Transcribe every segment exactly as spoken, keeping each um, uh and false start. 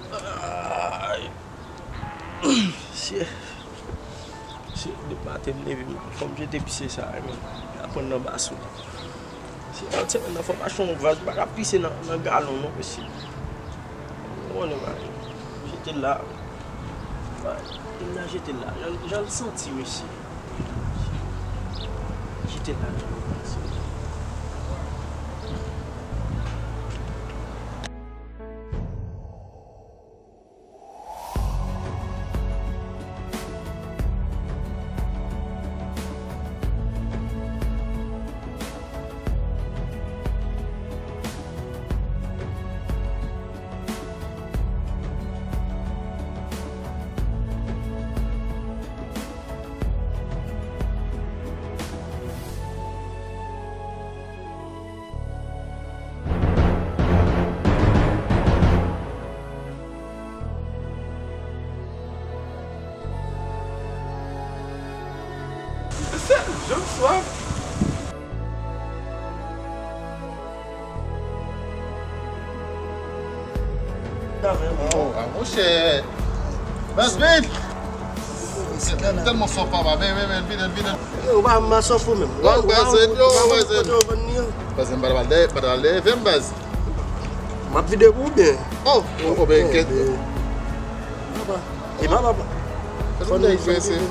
Ay. Mesye. Mesye, depi maten m leve, m pa fè m jete pise sa, men. Aprann nan baso. Se nan semèn nan, fò m achte yon vaz, m pa ka pise nan, nan galon, non, mesye. Ou konnen, bagay. Jete l la. Bagay, m nan jete l la. Jan, jan l santi, mesye. Jete l la, jan l santi. Mesye, jan m swaf. Oh, ah, monchè. Baz, vin. M tèlman swaf, papa. Vin, vin, vin, vin, vin. Yo, ou pa, m pa swaf ou menm. Oh, baz, yo, baz. Baz, m pa t al dèyè, pa t al dèyè, vin, baz. M ap vide pou ou byen. Oh, oh, ben, kèt. Papa. E pa papa. Fò nou jwenn.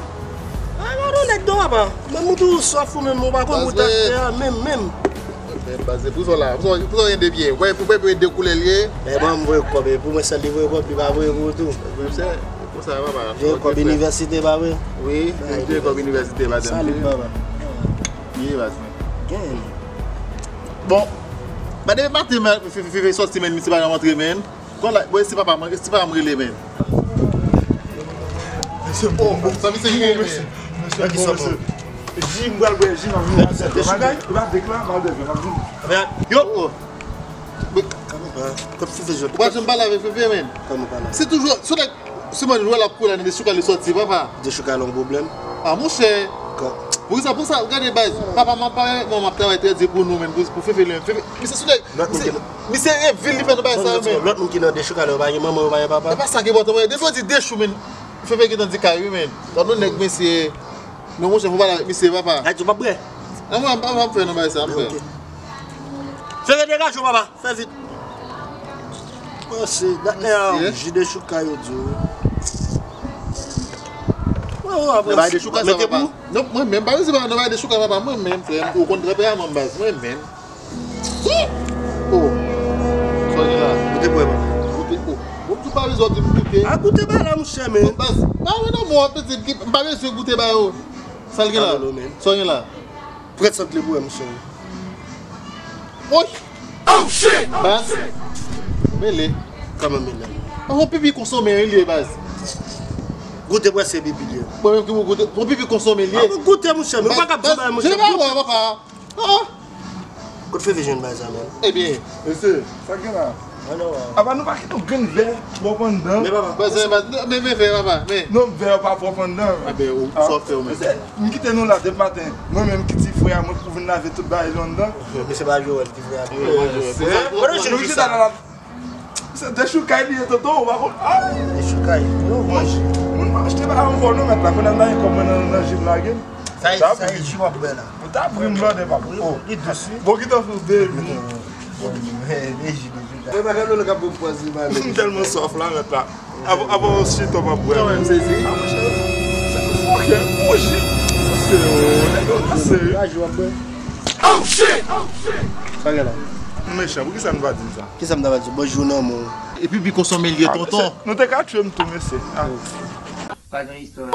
Ay, mwen yon nèg dò, papa. Menm ou tou swaf ou menm, ou pa konn bout aktè a, menm, menm. Men baz, pou sa la, pou sa, pou sa gen de byen. Ou wè, pou wè de koulè l ye. Men bon, m voye kòb, e pou mwen sèl li voye kòb, li pa voye pou ou tou. Menm se, pou sa, papa. Voye kòb inivèsite, pa vre? Wi, voye kòb inivèsite, baz. Salut, papa. Ye, baz, men. Gen. Bon, ba depi maten, men, fè, fè, fè, fè sòti, men, misye pa janm antre, men. Kon la, bon, e si papa m, e si papa m rele, men. Mesye, oh, bon, sa misye gen, men. Mesye, bon, mesye. Ji, m pral bwè ji, m ap vin. Mesye, dechoukay? Ou pa vek la, m al bwè, m ap vin. Yo! Kòman pa? Kòm si se jòt. Ou pa janm pale avèk Fefe, men. Kòman pale? Se toujou, se nèg, se mwen jwe l ap koule nan dechoukay li sòti, papa. Dechoukay la yon pwoblèm. Ah, monchè. Kò. Pou sa, pou sa, gade baz. Papa m ap pale, mwen m ap travay trè di pou nou, men, pou, pou Fefe, li, Fefe, misye sou nèg. Misye, misye e vil li fè nan bagay sa yo, men. Lòt moun ki nan dechoukay la, yo pa gen manman, yo pa gen papa. E pa sa ki enpòtan, men. Depi w di dechou, men, Fefe gentan di kay, wi, men. Tande yon nèg, mesye. Non, monchè, fò pale avèk misye, papa. Ay, ou p ap bwè? Non, mwen, m p ap fè nan bagay sa, m fè. Ok. Fefe, degaje w, papa. Fè vit. Mesye, dat nèg a, ji dechoukay yo di w. Wè, wè, apre. Bagay dechoukay sa, papa. Non, mwen menm, pa bezwen nan bagay dechoukay, papa. Mwen menm, frè m, ou konn trè byen avè m, baz. Mwen menm. Oh. Sa w gen la? Goute bwè, papa. Goute, oh. Bon, m tou pa bezwen di m goute. A goute ba la, monchè, men. Baz, pa wè nan mwen, w ap di m ki, m pa bezwen goute ba yo. Sa l gen la? Sa w gen la? Prèt sant li pou wè, monchè. Oy! Oh, shit! Baz. Mele. Kòman mele? Yon pipi konsome li ye, baz. Goute bwè se pipi li ye. Mwen menm ki pou goute. Yon pipi konsome li ye. A pou goute, monchè, men ou pa ka di bagay, monchè. Baz, je pa wè, papa. Ah! Kot Fefe jwenn bagay sa menm? Ebyen. Mesye, sa gen la? Apa nou pa kite yon grenn vè pwòp anndan? Men papa, men, men, men, men, papa, men. Non, vè yo pa pwòp anndan. Aben, ou, sa w ap fè ou menm? Mesye, m kite nou la depi maten. Mwen menm ki ti frè a, mwen pou vin lave tout bagay yo anndan. Mesye pa jwe wòl ti frè a. Mesye, nou chita la. Se dechoukay li ye, tonton, ou pa konn. Ay! Dechoukay. Yo, manje. Moun pa achte bagay ankò non, mèt la. Kounye a m ta gen kòb mwen nan, nan ji m lage. Sa e, sa e ji w ap bwè la. Ou ta pri m blòdè, papa. Wi, li dous, wi. Bon, ki tan fou, baby. Bon, men, men ji, men ji. Mwen pa gade lè k ap bon pwazon, ba. M tèlman swaf la, mèt la. Avan, avan yon chita, m ap bwè. Kanmenm, sezi. Ah, monchè. Se fòkè, bouji. Se, nèg yo la, se. La, ji w ap bwè. Oh, shit! Sa gen la? M mechan, poukisa nou pa di m sa? Kisa m ta va di? Bon, jou nan men w. Epi, pi konsome l ye, tonton. Ah, mesye, nou te ka tchwe m tou, mesye. Ah. Pa gen istwa.